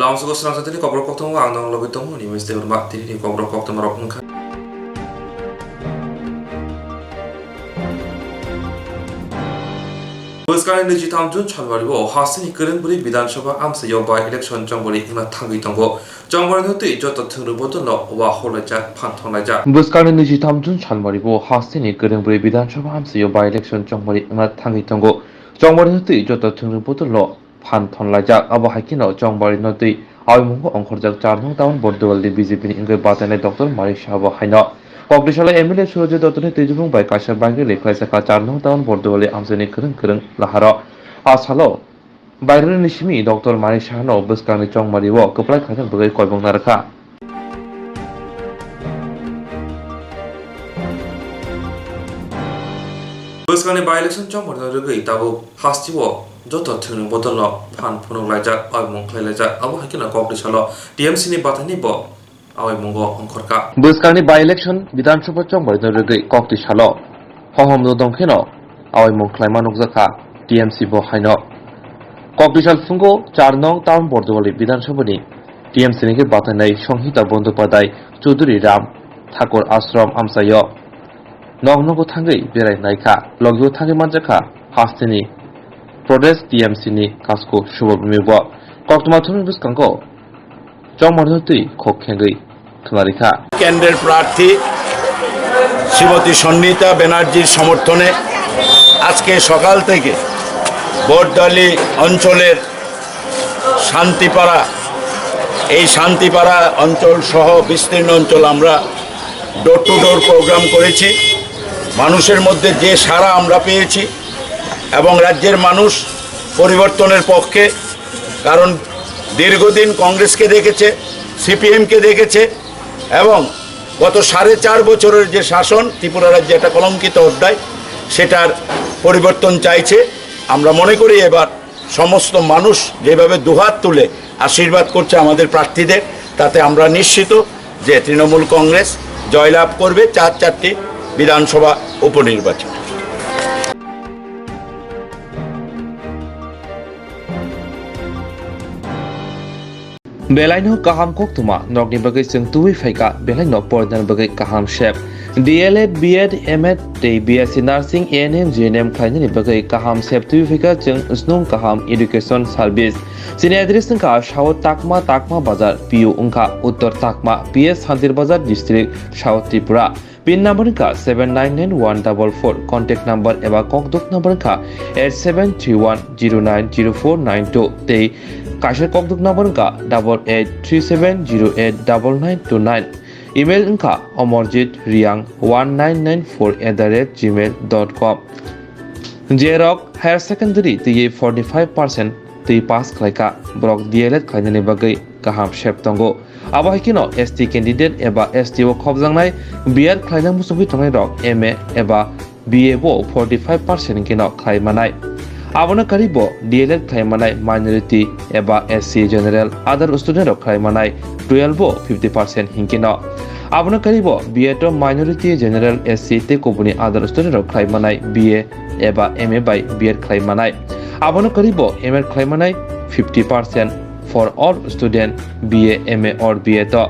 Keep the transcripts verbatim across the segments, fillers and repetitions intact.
Lamsogo swnamjatini kokrok koktwma ang nang logi tongo, nini mistake rwma tini ni kokrok koktwma rok wngkha. Bwskangni nijitham June salbario hasteni kwrwng bwrwi Bidhan Sabha amchaio by election chongmari wngna thangwi tongo. Chongmari no twi joto thwngwi bodolno wa holaijak, phan thonlaijak. Bwskangni nijitham June salbario hasteni kwrwng bwrwi Bidhan Sabha amchaio by election chongmari wngna thangwi tongo. Chongmari no twi joto thwngwi bodolno phan thonlaijak. Abo hai kheno chongmari no twi awi mungo ongkhorjak char nong town Borduwali B J P ni wngwi batainai Doctor Manik Saha bo haino. Kokdisalo M L A Surajit Dotto ni twijubung bai kaisa bike rally khlaijak kha char nong town Borduwali amchaini kwrwng kwrwng laharo. A salo bike rally ni simi Doctor Manik Saha no bwskangni chongmari o kwplai khaina bagwi koibokna rwkha. Bwskangni by-election chongmari no rwgwi tabuk hasteo joto thwngni bodolno phan phunuk laijak, oimung khlai laijak. Abo hai kheno kokdisalo T M C ni bataini bo a oimungo ongkhorkha. Bwskangni by-election Bidhan Sabha chongmari no rwgwi kokdisalo hohom no dong kheno a oimung khlaima nukjakha T M C bo haino. Kokdisal phungo char nong town Borduwali Bidhan Sabha ni T M C ni khe batainai Sanghita Bandopadhyay, Chaudhary Ram Thakur Ashram amchaio. Nok nogo thangwi berai naikha, logio thangwi manjakha hasteni Pradesh T M C ni Kasko Subhabrahmani bo. Koktwma thumni bwskango chongmari no twi khok khengwi thwna rikha. কেন্দ্রের প্রার্থী শ্রীমতী সন্নিতা ব্যানার্জির সমর্থনে আজকে সকাল থেকে বর্দালি অঞ্চলের শান্তিপাড়া, এই শান্তিপাড়া অঞ্চল সহ বিস্তীর্ণ অঞ্চল আমরা ডোর টু ডোর প্রোগ্রাম করেছি। মানুষের মধ্যে যে সাড়া আমরা পেয়েছি এবং রাজ্যের মানুষ পরিবর্তনের পক্ষে, কারণ দীর্ঘদিন কংগ্রেসকে দেখেছে, সিপিএমকে দেখেছে এবং গত সাড়ে চার বছরের যে শাসন ত্রিপুরা রাজ্যে একটা কলঙ্কিত অধ্যায়, সেটার পরিবর্তন চাইছে। আমরা মনে করি এবার সমস্ত মানুষ যেভাবে দুহাত তুলে আশীর্বাদ করছে আমাদের প্রার্থীদের, তাতে আমরা নিশ্চিত যে তৃণমূল কংগ্রেস জয়লাভ করবে চার চারটি বিধানসভা উপনির্বাচন। Belaino kaham koktwma, norokni bagwi chwng tubui phaikha, belaino porinani bagwi kaham sep. D L Ed, B Ed, M Ed tei B S C Nursing, A N M, G N M khlainani bagwi kaham sep tubui phaikha chwng snung kaham education service. Chini address wngkha South Takma, Takma Bazar, P O wngkha Uttor Takma, P S Santir Bazar District, South Tripura. Pin number wngkha seven nine nine one double four, contact number eba kokduk number wngkha eight seven three one zero nine zero four nine two tei kaisa kokduk number wngkha double eight three seven zero eight double nine two nine. Email wngkha omorjit riang one nine nine four at the rate gmail dot com. Jerok higher secondary twi forty five percent twi pass khlaikha, borok D L Ed khlainani bagwi kaham sep tongo. Abo hai kheno S T candidate eba S T o khopjaknai B Ed khlaina muchungwi tongnai rok M A eba B A bo forty five percent hinkhe no khlai manai. Abono karwi bo D L Ed khlai manai minority eba S C general other student rok khlai manai twelve bo fifty percent hinkhe no. Abono karwi bo B Ed o minority general S C tei kubuni other student rok khlai manai B A eba M A bai B Ed khlai manai. Abono karwi bo M Ed khlai manai fifty percent for all student B A, M A or B Ed o.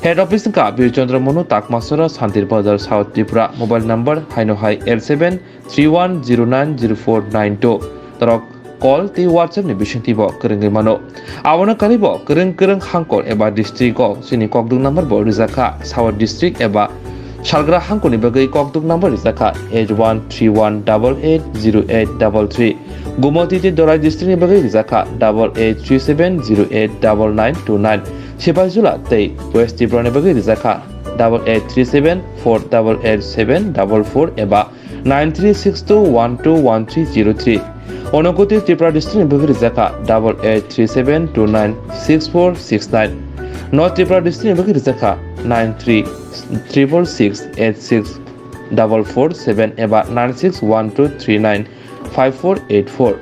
Head office wngkha Bir Chandra Manu, Takmasora, Santir Bazar, South Tripura. Mobile number haino hai eight seven three one zero nine zero four nine two. Norok call tei WhatsApp ni bisingtwi bo kwrwngwi mano. Abono karwi bo kwrwng kwrwng hangkor eba district o chini kokduk number bo rijak kha. South district eba salgra hangkor ni bagwi kokduk number rijak kha eight one three one double eight zero eight double three. Gumoti tei Dorai district ni bagwi rijak kha double eight three seven zero eight double nine two nine. Sipaijula tei West Tripura ni bagwi rijak kha double eight three seven four double eight seven double four eba nine three six two one two one three zero three. Unakoti Tripura district ni bagwi rijak kha double eight three seven two nine six four six nine. North Tripura district ni bagwi rijak kha nine three triple six eight six double four seven eba nine six one two three nine five four eight four.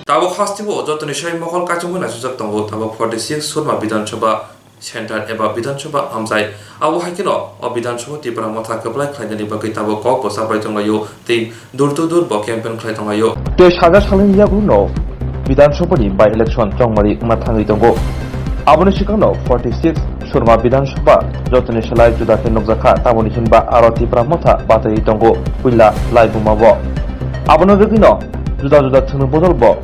Tabuk hasteo jotoni sai mokol kaichomwi naisajak tongo, tabuk forty six Surma Bidhan Sabha Center eba Bidhan Sabha hamjai. Abo hai kheno o Bidhan Sabha Tipra Motha kwplai khlainani bagwi tabuk kok bo chaplai tonglaio tei door to door bo campaign khlai tonglaio. Tei sajak salni yagulo Bidhan Sabha ni by election chongmari wngna thangwi tongo. Aboni swkangno forty six Surma Bidhan Sabha jotoni slai juda khe nukjakha, tamoni hinba aro Tipra Motha batwi tongo puila laibuma bo. Abono rwgwino juda juda thwngni bodol bo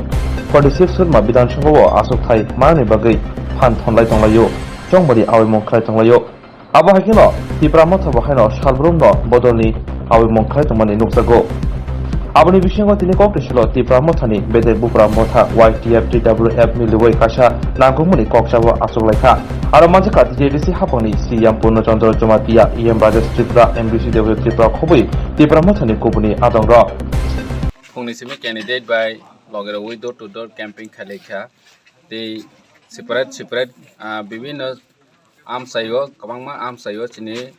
forty six Surma Bidhan Sabha o aswk thai manani bagwi phan thonlai tonglaio, chongmari awi mung khlai tonglaio. Abo hai kheno Tipra Motha bo haino salbrumno bodolni awi mung khlai tongmani nukjago. Aboni bisingo tini kok tisilo Tipra Mothani bedek bupra motha Y T F T W F miliwi kaisa nangkukmani kok chabo achuk laikha. Aro manjakha T J D C hapangni C E M Purno Chandra Jamatia, E M Rajesh Tripura, M D C W Tripura khobwi Tipra Mothani kubuni adongrok. Phungni simi candidate bai logerogwi door to door camping khlaikha. Tei separate separate, ah, bibinno amchaio, kwbangma amchaio chini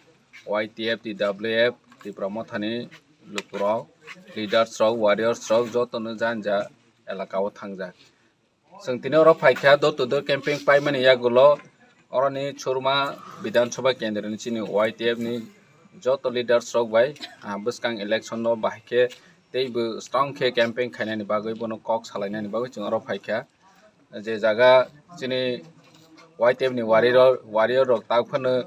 Y T F, T W F, Tipra Mothani lukurok, leaders rok, warriors rok jotono janja elaka o thangjak. Chwng tini oro phaikha door to door camping paimani yagulo oroni Churma Bidhan Sabha kendroni chini Y T F ni joto leaders rok bai, ah, bwskang election no bahai khe tei bo strong khe camping khainani bagwi bono kok salainani bagwi chwng oro phaikha. Je jaga chini Y T F ni warrior, warrior rok tak phano,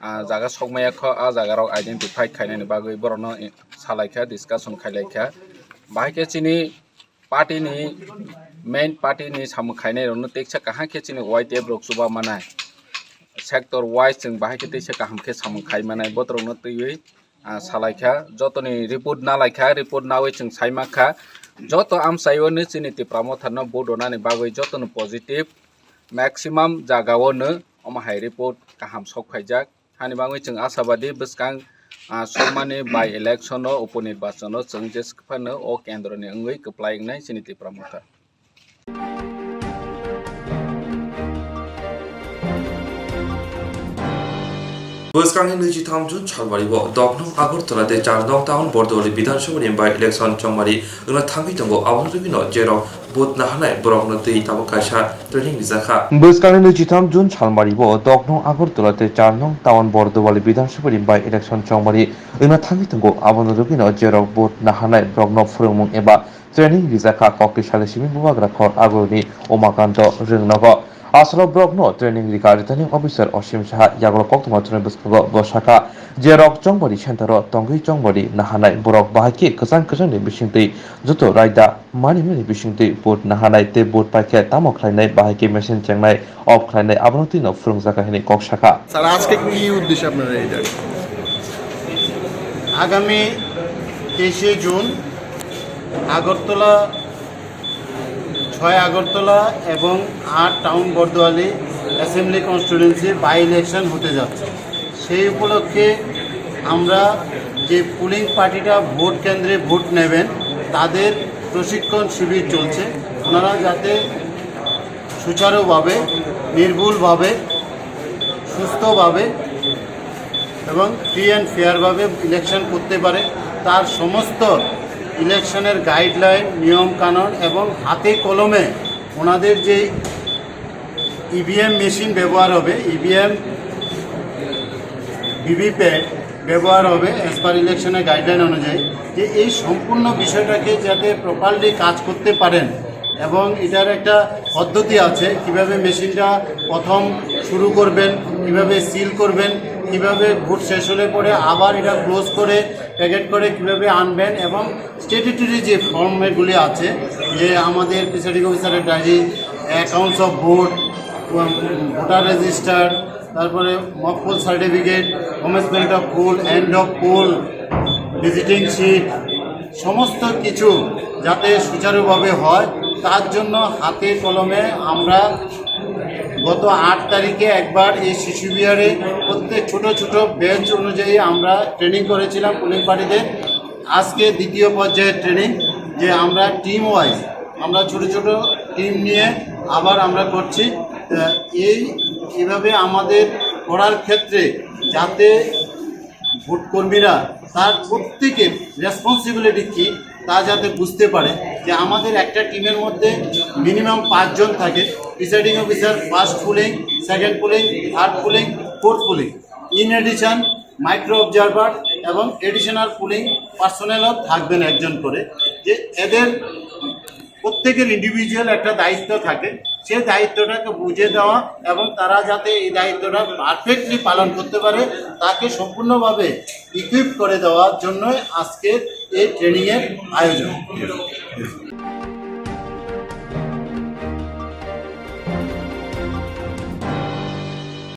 ah, jaga sokmaya kho, ah, jaga rok identify khainani bagwi borokno i-, salaikha, discussion khailaikha. Bahai khe chini party ni main party ni samung khainai rokno teksa kaham khe chini Y T F rok chuba manai. Sector wise chwng bahai khe teksa kaham khe samung khai manai. Botrokno twiwi ah, salaikha, jotoni report nalaikha, report nawi chwng saimankha, joto amchaio no chini Tipra Motha no vote rwnani bagwi jotono positive, maximum jagao no omo hai report kaham sok phaijak. Hani bagwi chwng ashabadi bwskang, ah, sokmani by election o, upo nirbachon o chwng jeswk phano o kendroni wngwi kwplai wngnai chini Tipra Motha. Bwskangni nwichitham June salmari o Doknong Agartala tei Charnong Town Bordoli Bidhan Sabhani by election chongmari wngna thangwi tongo, aboni rwgwino jerok vote naharnai borokno twi tabuk kaisa training rijakha. Bwskangni nwichitham June salmari o Doknong Agartala tei Charnong Town Bordoli Bidhan Sabhani by election chongmari wngna thangwi tongo, aboni rwgwino jerok vote naharnai borokno phwrwngmung eba training rijak kha. Kokti sale simi bubagra khor aguruni Umakanto Rwngnogo. Asolo borokno training rikha Returning Officer Osim Saha, yagulo koktwma thwngwi bwskango bo sakha, jerok chongbari center o tongwi chongbari naharnai borok bahai khe kwchang kwchangni bisingtwi joto raida manimani bisingtwi vote naharnai tei vote paikhe tamo khlainai, bahai khe machine chengnai, off khlainai, abono twino phwrwngjakha hwnwi kok sakha. Sir, আজকে কি উদ্দেশ্যে আপনারা এই জায়গায়? আগামী তেইশে জুন আগরতলা, ছয় আগরতলা এবং আট টাউন Bordowali assembly constituency by election হতে যাচ্ছে। সেই উপলক্ষে আমরা যে পোলিং পার্টিটা ভোট কেন্দ্রে ভোট নেবেন, তাদের প্রশিক্ষণ শিবির চলছে। ওনারা যাতে সুচারুভাবে, নির্ভুলভাবে, সুস্থভাবে এবং ফ্রি অ্যান্ড ফেয়ারভাবে ইলেকশন করতে পারে, তার সমস্ত ইলেকশনের গাইডলাইন, নিয়মকানুন এবং হাতে কলমে ওনাদের যেই ইভিএম মেশিন ব্যবহার হবে, ইভিএম, ভিভিপ্যাট ব্যবহার হবে অ্যাজ পার ইলেকশনের গাইডলাইন অনুযায়ী, যে এই সম্পূর্ণ বিষয়টাকে যাতে প্রপারলি কাজ করতে পারেন এবং এটার একটা পদ্ধতি আছে, কিভাবে মেশিনটা প্রথম শুরু করবেন, কিভাবে সিল করবেন, কিভাবে ভোট শেষ হলে পরে আবার এটা ক্লোজ করে প্যাকেট করে কিভাবে আনবেন এবং স্ট্যাটুটরি যে ফর্মগুলি আছে, যে আমাদের প্রিসাইডিং অফিসারের diary, accounts of vote, voter register, তারপরে mock poll certificate, commencement of poll, end of poll, visiting sheet, সমস্ত কিছু যাতে সুচারুভাবে হয়, তার জন্য হাতে কলমে আমরা গত আট তারিখে একবার এই শিশু বিহারে প্রত্যেক ছোট ছোট ব্যাচ অনুযায়ী আমরা ট্রেনিং করেছিলাম পোলিং পার্টিদের। আজকে দ্বিতীয় পর্যায়ের ট্রেনিং, যে আমরা টিম ওয়াইজ, আমরা ছোট ছোট টিম নিয়ে আবার আমরা করছি। আহ, এই, এইভাবে আমাদের করার ক্ষেত্রে যাতে ভোটকর্মীরা তার প্রত্যেকের রেসপন্সিবিলিটি কী, তা যাতে বুঝতে পারে যে আমাদের একটা টিমের মধ্যে মিনিমাম পাঁচজন থাকে, presiding officer, first polling, second polling, third polling, fourth polling. In addition, micro observer এবং এডিশনাল পুলিং পার্সোনেলও থাকবেন একজন করে। যে এদের প্রত্যেকের ইন্ডিভিজুয়াল একটা দায়িত্ব থাকে, সেই দায়িত্বটাকে বুঝে দেওয়া এবং তারা যাতে এই দায়িত্বটা পারফেক্টলি পালন করতে পারে, তাকে সম্পূর্ণভাবে ইকুইপ করে দেওয়ার জন্য আজকের এই ট্রেনিং এর আয়োজন।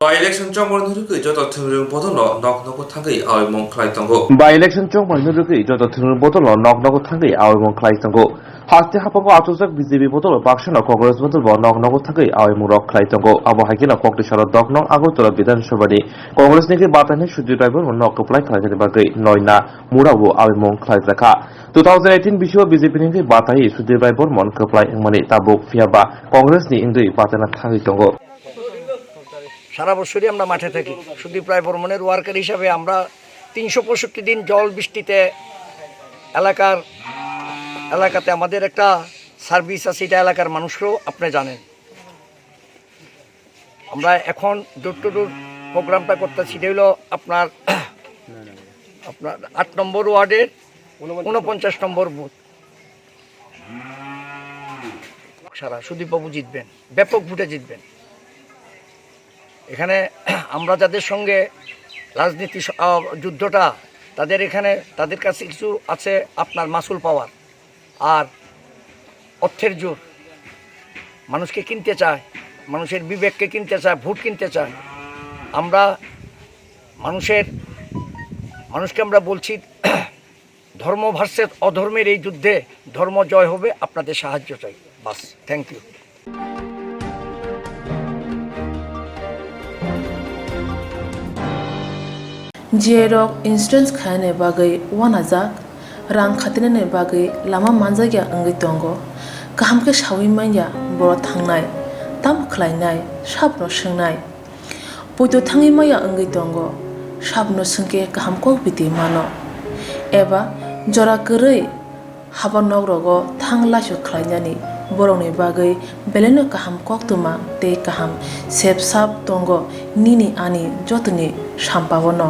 By election chongmani rwgwi joto thwngmung bodolno nok nogo thangwi aoimung khlai tongo. By election chongmani rwgwi joto thwngmung bodolno nok nogo thangwi aoimung khlai tongo. Haste haphangno achukjak B J P bodol baksano Congress bodol bo nok nogo thangwi aoimung rok khlai tongo. Abo hai kheno kokti salo dok nong Agartala Bidhan Sabha ni Congress ni khe bataini Sudip Rai Borma nok kwplai khlaijani bagwi noina mura o aoimung khlaijakha. Two thousand eighteen bisio B J P ni khe batai Sudip Rai Borma kwplai wngmani tabuk, phiya ba Congress ni wngwi bataina thangwi tongo. সারা বছরই আমরা মাঠে থাকি। সুদীপ রায় বর্মনের ওয়ার্কার হিসাবে আমরা তিনশো পঁয়ষট্টি দিন জল বৃষ্টিতে এলাকার, এলাকাতে আমাদের একটা সার্ভিস আছে, এটা এলাকার মানুষরাও আপনি জানেন। আমরা এখন ডোর টু ডোর প্রোগ্রামটা করতেছি, এটা হলো আপনার, আপনার আট নম্বর ওয়ার্ডের ঊনপঞ্চাশ নম্বর বুথ। সারা সুদীপবাবু জিতবেন, ব্যাপক ভোটে জিতবেন। এখানে আমরা যাদের সঙ্গে রাজনীতি স-, আহ, যুদ্ধটা, তাদের এখানে, তাদের কাছে কিছু আছে আপনার মাসুল পাওয়ার আর অর্থের জোর। মানুষকে কিনতে চায়, মানুষের বিবেককে কিনতে চায়, ভোট কিনতে চায়। আমরা মানুষের, মানুষকে আমরা বলছি, ধর্ম ভার্সেস অধর্মের এই যুদ্ধে ধর্ম জয় হবে, আপনাদের সাহায্য চাই। বাস, thank you. J rok insurance khainani bagwi uanajak, rang khatinani bagwi lama manjakya wngwi tongo. Kaham khe saui manya boro thangnai, tamo khlainai, sabono swngnai. Poito thangwi maya wngwi tongo, sabono swngkhe kaham kok biti mano. Eba jora kwrwi haba nok rogo thang laisu khlainani borokni bagwi belaino kaham koktwma tei kaham sep sap tongo nini ani jotoni sampao no.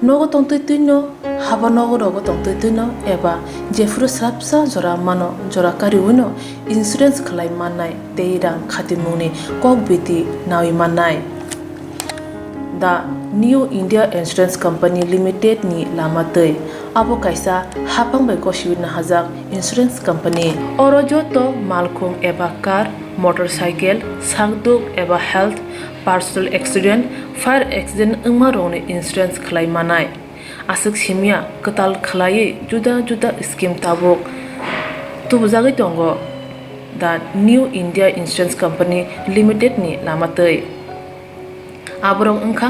Nogo tongtwi twino, haba nogo rogo tongtwi twino eba jephuru swrapsa jora mano, jora kariwino insurance khlai mannai tei rang khatimungni kok biti naui mannai. The New India Insurance Company Limited ni lama twi. Abo kaisa hapang bai gosiwi nahajak insurance company. Oro joto malkhung eba car, motorcycle, sakduk eba health, personal accident, fire accident wngma rokni insurance khlai manai. Aswk simya kwtal khwlaiwi juda juda scheme tabuk tubujagwi tongo the New India Insurance Company Limited ni lama twi. Aborok wngkha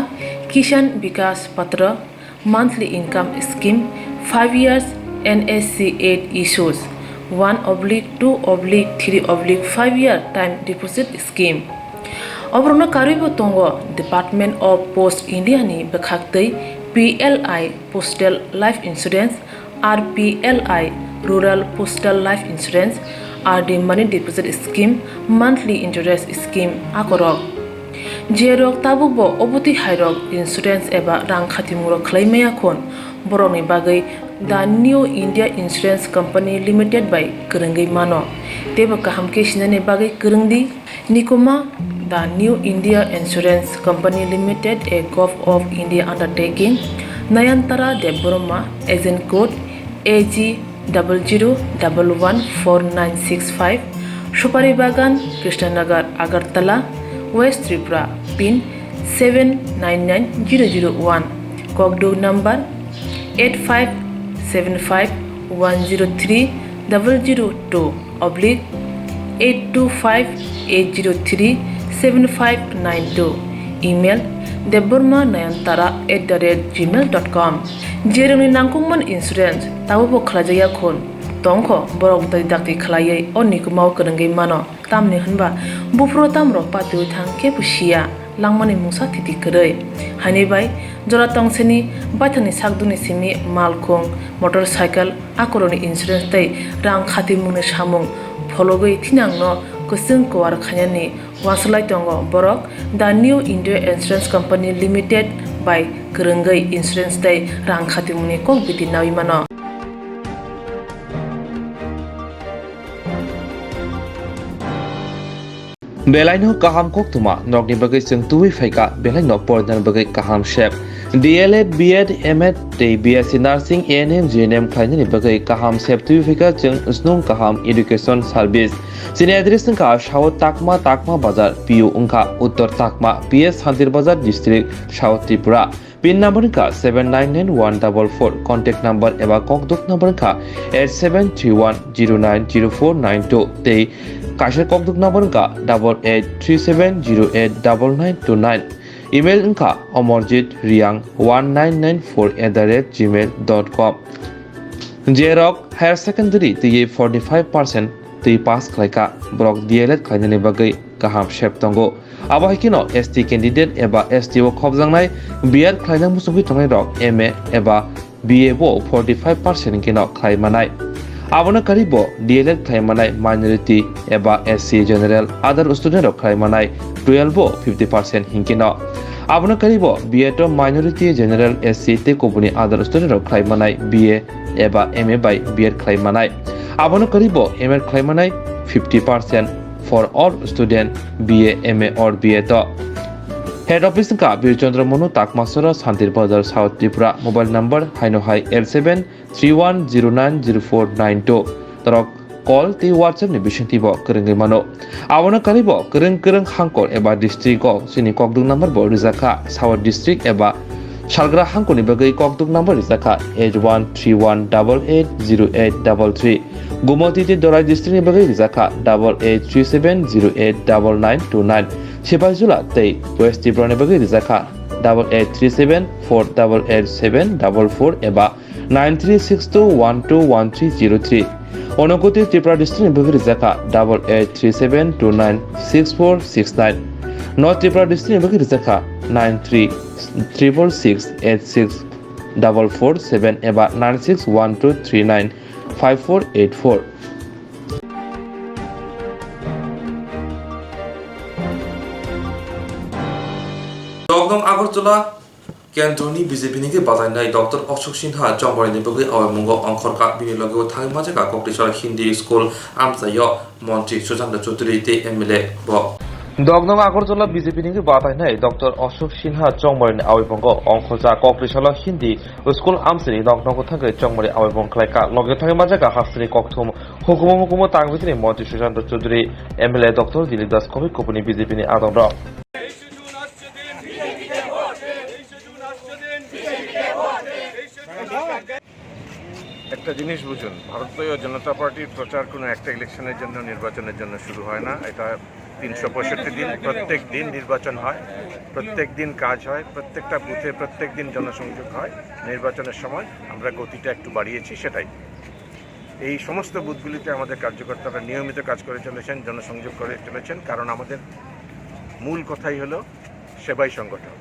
Kisan Vikas Patra, monthly income scheme, five years N S C eight issues, one oblique two oblique three oblique five year time deposit scheme. Oborokno karwibo tongo Department of Post India ni bwkhaktwi P L I Postal Life Insurance, R P L I Rural Postal Life Insurance, R D Money Deposit Scheme, Monthly Interest Scheme akorok. Jerok tabukbo obotwi hairok insurance eba rang khatimung rok khlai maya khon, borokni bagwi The New India Insurance Company Limited bai kwrwngwi mano. Teibo kaham khe sinani bagwi kwrwng di. Nikuma, The New India Insurance Company Limited, a Govt of India undertaking, Nayantara Debbarma, agent code A G double zero double one four nine six five, Supari Bagan, Krishnanagar, Agartala, West Tripura, pin seven nine nine zero zero one, kokduk number eight five seven five one zero three double zero two oblique eight two five eight zero three seven five nine two, email debbarma nayantara at the rate gmail dot com. Jerokni nangkukmani insurance tabukbo khlaijakya khun tongkho, borok dai dakti khlaiwi o nikumao kwrwngwi mano, tamni hwnba buphuru tamrok patiwi thang khe bo siya. langmani mungsa thiti kwrwi. Haini bai jora tongsini baithangni sakduni simi malkhung, motorcycle, akoroni insurance tei rang khatimungni samung phologwi thinangno kwchwng kuar khainani uansuk lai tongo borok The New India Insurance Company Limited bai kwrwngwi insurance tei rang khatimungni kok biti naui mano. Belaino kaham koktwma, nokni bagwi chwng tubui phaikha, belaino porinani bagwi kaham sep. D L Ed, B Ed, M Ed tei B S C Nursing, A N M, G N M khlainani bagwi kaham sep tubui phaikha chwng snung kaham education service. Chini address wngkha South Takma, Takma Bazar, P O wngkha Uttor Takma, P S Santir Bazar District, South Tripura. Pin number wngkha seven nine nine one double four, contact number eba kokduk number wngkha eight seven three one zero nine zero four nine two tei kaisa kokduk number wngkha double eight three seven zero eight double nine two nine. Email wngkha omorjit riang one nine nine four at the rate gmail dot com. Jerok higher secondary twi forty five percent twi pass khlaikha, borok D L Ed khlainani bagwi kaham sep tongo. Abo hai kheno S T candidate eba S T o khopjaknai B Ed khlaina muchungwi tongnai rok M A eba B A bo forty five percent hinkhe no khlai manai. Abono karwi bo D L Ed khlai manai minority eba S C general other student rok khlai manai twelve bo fifty percent hinkhe no. Abono karwi bo B Ed o minority general S C tei kubuni other student rok khlai manai B A eba M A bai B Ed khlai manai. Abono karwi bo M Ed khlai manai fifty percent for all student B A, M A or B Ed o. Head office wngkha Bir Chandra Manu, Takmasora, Santir Bazar, South Tripura. Mobile number haino hai eight seven three one zero nine zero four nine two. Torok call tei WhatsApp ni bisingtwi bo kwrwngwi mano. Abono karwi bo kwrwng kwrwng hangkor eba district o chini kokduk number bo rijak kha. South district eba salgra hangkor ni bagwi kokduk number rijak kha eight one three one double eight zero eight double three. Gumoti tei Dorai district ni bagwi rijak kha double eight three seven zero eight double nine two nine. Sipaijula tei West Tripura ni bagwi rijak kha double eight three seven four double eight seven double four eba nine three six two one two one three zero three. Unakoti Tripura district ni bagwi rijak kha double eight three seven two nine six four six nine. North Tripura district ni bagwi rijak kha nine three triple six eight six double four seven eba nine six one two three nine five four eight four. Toknong Agartala kendroni B J P ni khe batainai Doctor Ashok Sinha chongmani bagwi aoimungo ongkhorkha, bini logeo thangwi manjakha Koktisora Hindi School amchaio montri Suchanda Chowdhury tei M L A bo. Doknong Agartala B J P ni khe batainai Doctor Ashok Sinha chongmani aoimungo ongkhorjak Koktisora Hindi School amchaini noknogo thangwi chongmani aoimung khlaikha, logeo thangwi manjakha hasteni kokthum hukumu mukumu tangwi tini montri Suchanda Chowdhury, M L A Doctor Dilip Das Komik kubuni B J P ni adongrok. একটা জিনিস বুঝুন, ভারতীয় জনতা পার্টির প্রচার কোনো একটা ইলেকশনের জন্য, নির্বাচনের জন্য শুরু হয় না। এটা তিনশো পঁয়ষট্টি দিন, প্রত্যেক দিন নির্বাচন হয়, প্রত্যেক দিন কাজ হয়, প্রত্যেকটা বুথে প্রত্যেক দিন জনসংযোগ হয়। নির্বাচনের সময় আমরা গতিটা একটু বাড়িয়েছি, সেটাই। এই সমস্ত বুথগুলিতে আমাদের কার্যকর্তারা নিয়মিত কাজ করে চলেছেন, জনসংযোগ করে চলেছেন, কারণ আমাদের মূল কথাই হলো সেবাই সংগঠন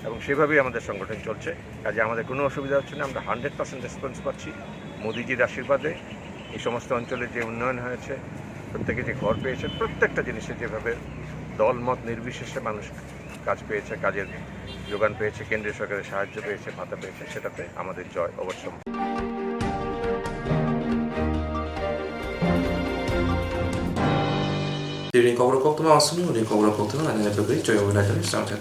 এবং সেভাবেই আমাদের সংগঠন চলছে। কাজে আমাদের কোনো অসুবিধা হচ্ছে না, আমরা হান্ড্রেড পার্সেন্ট রেসপন্স পাচ্ছি। মোদিজির আশীর্বাদে এই সমস্ত অঞ্চলে যে উন্নয়ন হয়েছে, প্রত্যেকে যে ঘর পেয়েছে, প্রত্যেকটা জিনিসে যেভাবে দল মত নির্বিশেষে মানুষ কাজ পেয়েছে, কাজের যোগান পেয়েছে, কেন্দ্রীয় সরকারের সাহায্য পেয়েছে, ভাতা পেয়েছে, সেটাতে আমাদের জয় অবশ্যম্ভাবী। Tini khobor koktwma aswkni, hwnwi khobor koktwma nani naitok ri choi obo naitani samtha.